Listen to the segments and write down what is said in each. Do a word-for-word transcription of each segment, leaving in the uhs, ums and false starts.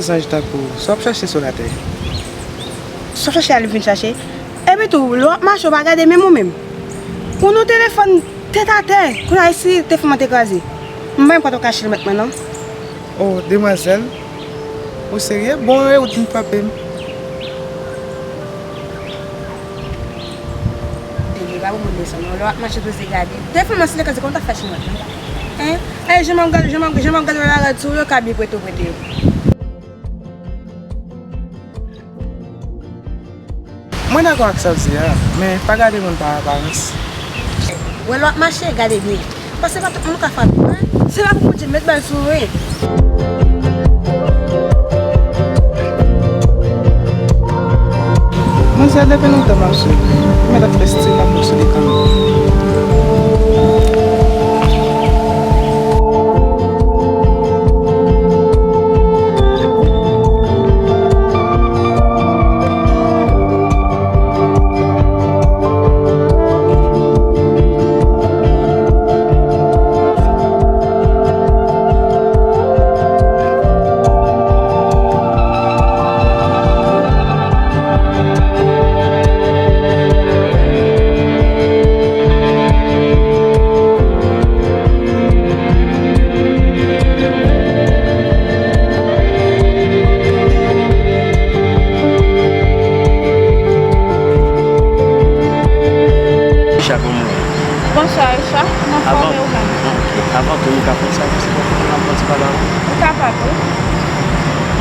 Zanj tankou w, sa w ap chache sou latè? Sa w ap chache a li vin chache? Epi tou, lè w ap mache, w pa gade menm ou menm. Ou nan telefòn tèt atè, kounye a si telefòn mwen te kraze. M pa menm kwè w kache l mèt mwen non. Oh, demwazèl, ou serye? Bon, e ou t vin frape m. Dede, pa pou moun leson non. Lè w ap mache, toujou gade. Telefòn nan si l kraze, kòman w t ap fè chinwa? Hein? E jan m ap gade, jan m ap, jan m ap gade la rad sou yo, ka byen prete w prete yo. Mwen dakò ak sa w di a, men pa gade moun pa aparans. Wè lè w ap mache, gade byen. Paske pa tout moun ou ka frape, hein? Se la pou Bondye met bal sou ou, wi. Manzè, depi lontan m ap swiv li. Li mèt ap fè stil l ap foksyone kanmenm. Richard, kòman w ye? Bonswa, Richard. M anfòme, ou menm? Ok. Avan tou, nou ka fè sa, paske m ap fè ti pale avè w. Ou kapab, wi.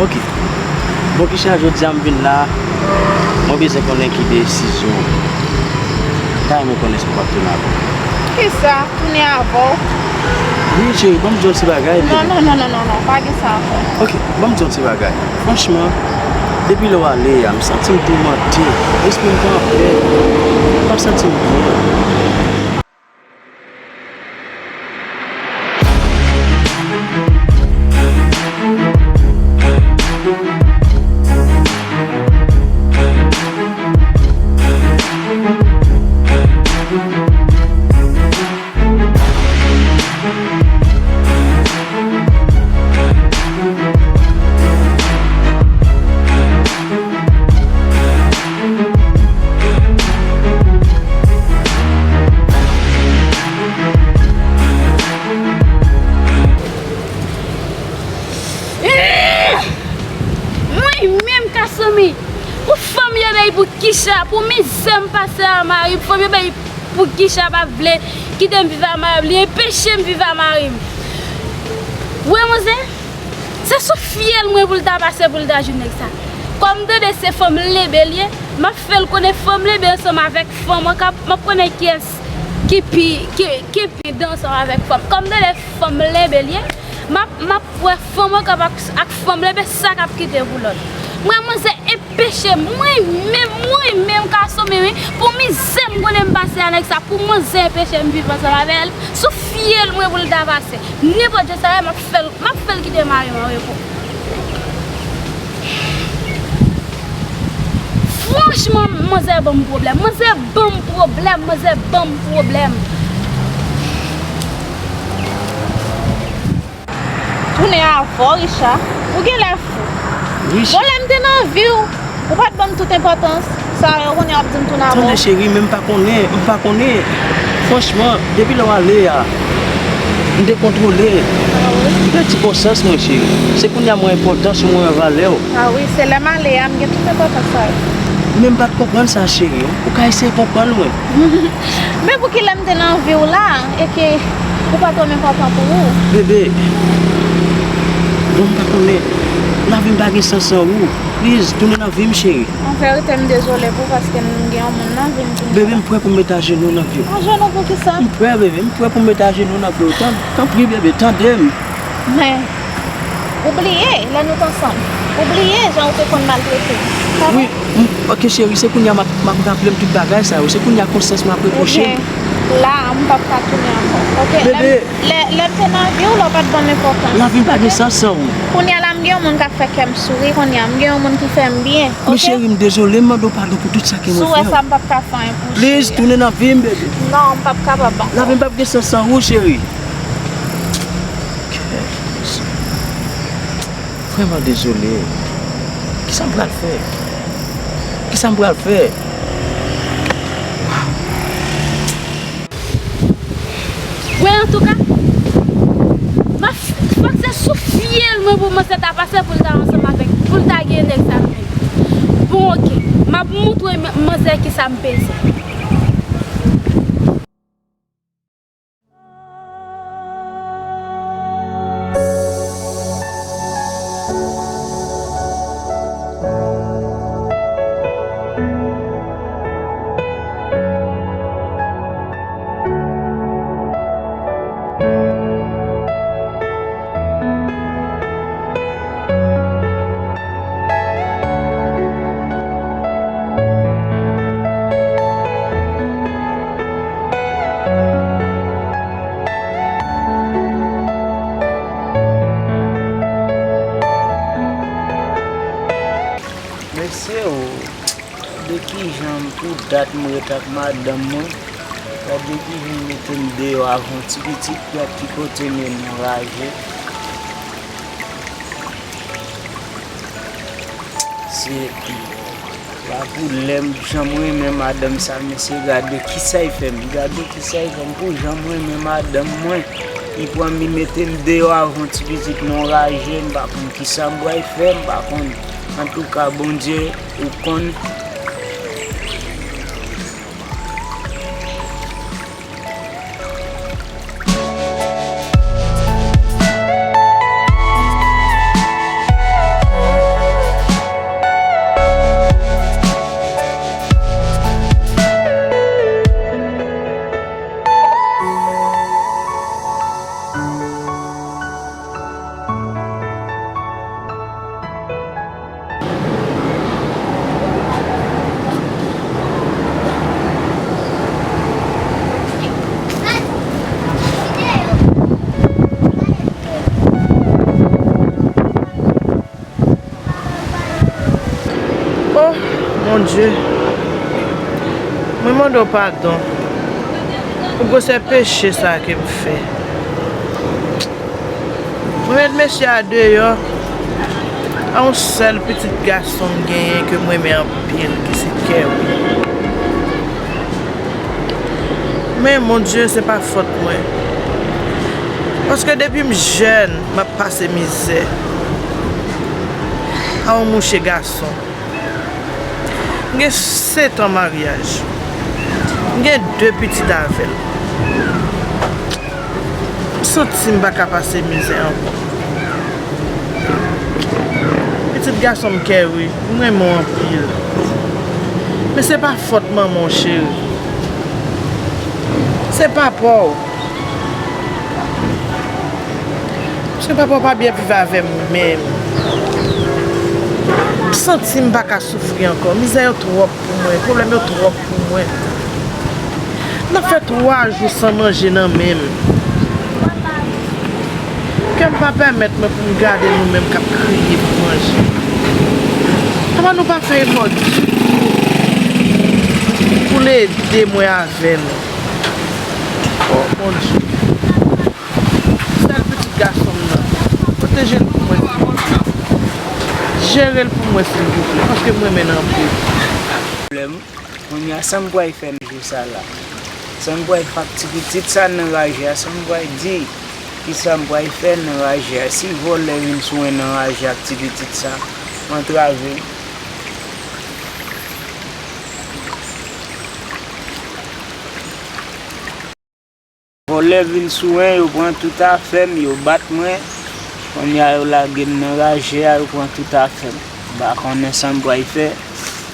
Ok. Bon, Keisha, jodi a m vin la, mwen bezwen konnen ki desizyon w. M ta renmen konnen si w p ap tounen avè m. Kisa? Tounen avè w? Wi, cheri, ban m di yon ti bagay, baby. Non, non, non, non, non, non, pa gen sa ankò. Ok, ban m di yon ti bagay. Franchman, depi lè w ale a, m santi m toumante. Lespri m pa anpè. M pa santi m byen. Mwen menm, Kasumi, pou fanm yo bay pou Keisha, pou mizè m pase a mari m, fanm yo bay pou Keisha pa vle kite m viv a mari m, li enpeche m viv a mari m. Wè, manzè, se sou fyèl mwen pou l ta pase pou l ta jwenn nèg sa. Kòm tande se fanm lenbe l ye, m ap fè l konnen fanm lenbe ansanm avèk fanm an, k ap, m ap konnen kiyès ki pi, ki, ki pi lenbe ansanm avèk fanm. Kòm tande fanm lenbe l ye, m ap, m ap wè fanm an k ap ak, ak fanm lenbe, sa k ap kite pou lòt. Mwen, manzè, peche, mwen menm, mwen menm, Kasumi, wi, pou mizè m konnen m pase a nèg sa, pou manzè enpeche m viv ansanm avè l, sou fyèl mwen pou l ta pase. Nenpòt jan sa ye, m ap fè l, m ap fè l kite mari m an repo. Franchman, manzè ban m pwoblèm, manzè ban m pwoblèm, manzè ban m pwoblèm. Tounen avè w, Richard. Ou genlè fou. Rich- Bon, lè m te nan vi w, ou pa t ban m tout enpòtans sa yo, kounye a w ap di m tounen avè w. Tande, cheri, men m pa konnen, m pa konnen. Franchman, depi lè w ale a, m dekontwole. Ah wi? M pèdi konsyans mwen, cheri. Se kounye a m wè enpòtans ou, m wè valè w. Ah wi, se lè m ale a, m gen tout enpòtans sa yo. Men m pa t konprann sa, cheri. Ou ka eseye konprann mwen. Men poukilè m te nan vi w la, e ke ou pa twò enpòtan pou ou? Bebe, bon, m pa konnen. Lavi m pa gen sans san ou. Please, tounen nan vi m, cheri. An verite, m dezole pou ou paske m gen yon moun nan vi m kounye a. Bebe, m prè pou m met ajenou nan pye w. Ajenou poukisa? M prè, bebe, m prè pou m met ajenou nan pye w. Tan-, tanpri, bebe, tande m. Men, ou bliye lè nou t ansanm. Ou bliye jan ou te konn maltrete m. Pa vre? Wi, m, ok, cheri, se kounye a m ap, m ap raple m tout bagay sa yo. Se kounye a konsyans m ap repwoche m. Ebyen, la a, m p ap ka tounen ankò. Ok, lè m, bebe, lè, lè m te nan vi w, la w pa t ban m enpòtans. Lavi m pa gen sans san ou. Kounye a la, m gen yon moun k ap fè kè m souri. Kounye a, m gen yon moun ki fè m byen. Men cheri, m dezole, m mande w padon pou tout sa ke mwen fè w. Si w wè sa, m p ap ka fè anyen pou ou, cheri. Please, tounen nan vi m, bebe. Non, m p ap kapab ankò. Lavi m p ap gen sans san ou, cheri. Vrèman dezole. Kisa m pral fè? Kisa m pral fè? Wè, antouka, m ap f-, fòk se sou fyèl mwen pou manzè ta pase pou l ta ansanm avèk, pou l ta gen nèg sa menm. Bon, oke, m ap montre m-, manzè kisa m peze. Mesye o, gade kijan pou dat m ret ak madanm mwen. Gade kijan l mete m deyò avè yon ti pitit, gad ki kote l mennen m raje. Se pa pou lè m jan m renmen madanm sa, mesye, gade kisa l fè m, gade kisa l fè m pou jan m renmen madanm mwen. Li pran m, li mete m deyò avè yon ti pitit, m anraje, m pa konn kisa m pral fè, m pa konn. Antouka, Bondye, ou konn. Oh, Bondye, mwen mande w padon pou gwosè peche sa ke m fè. Mwen met mesye a deyò a yon sèl pitit gason m genyen ke m renmen anpil, ki se Kerry. Men, Bondye, se pa fòt mwen. Paske depi m jèn, m ap pase mizè a yon mouche gason. M gen sèt an maryaj. M gen de pitit avè l. M santi m pa ka pase mizè ankò. Pitit gason m Kerry, m renmen w anpil. Men se pa fòt manman w, cheri. Se papa w. Paske papa w pa byen viv avè m menm. M santi m pa ka soufri ankò. Mizè yo twòp pou mwen. Pwoblèm yo twòp pou mwen. N ap fè twa jou san manje nan men m. Kè m pa pèmèt mwen pou m gade nou menm k ap kriye pou manje. Papa nou pa fè efò ditou pou l ede mwen avè nou. Oh, Bondye. Sèl pitit gason m nan. Pwoteje l pou mwen, silvouplè. Jere l pou mwen, silvouplè, paske m renmen l anpil. Pwoblèm. Kounye a, sa m pral fè nan jou sa la? Sa m pral fè ak ti pitit sa nan raje a? Sa m pral di? Kisa m pral fè nan raje a? Si vòlè vin sou mwen nan raje a ak ti pitit sa, m antrave. Vòlè vin sou mwen, yo pran tout afè m, yo bat mwen. Kounye a, yo lage m nan raje a, yo pran tout afè m. M pa konnen sa m pral fè.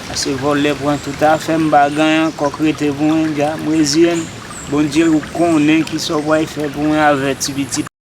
Paske vòlè pran tout afè m, m pa gen anyen, kòk rete pou mwen, dja, m reziye m. Bondye, ou konnen kisa w pral fè pou mwen avè ti pitit.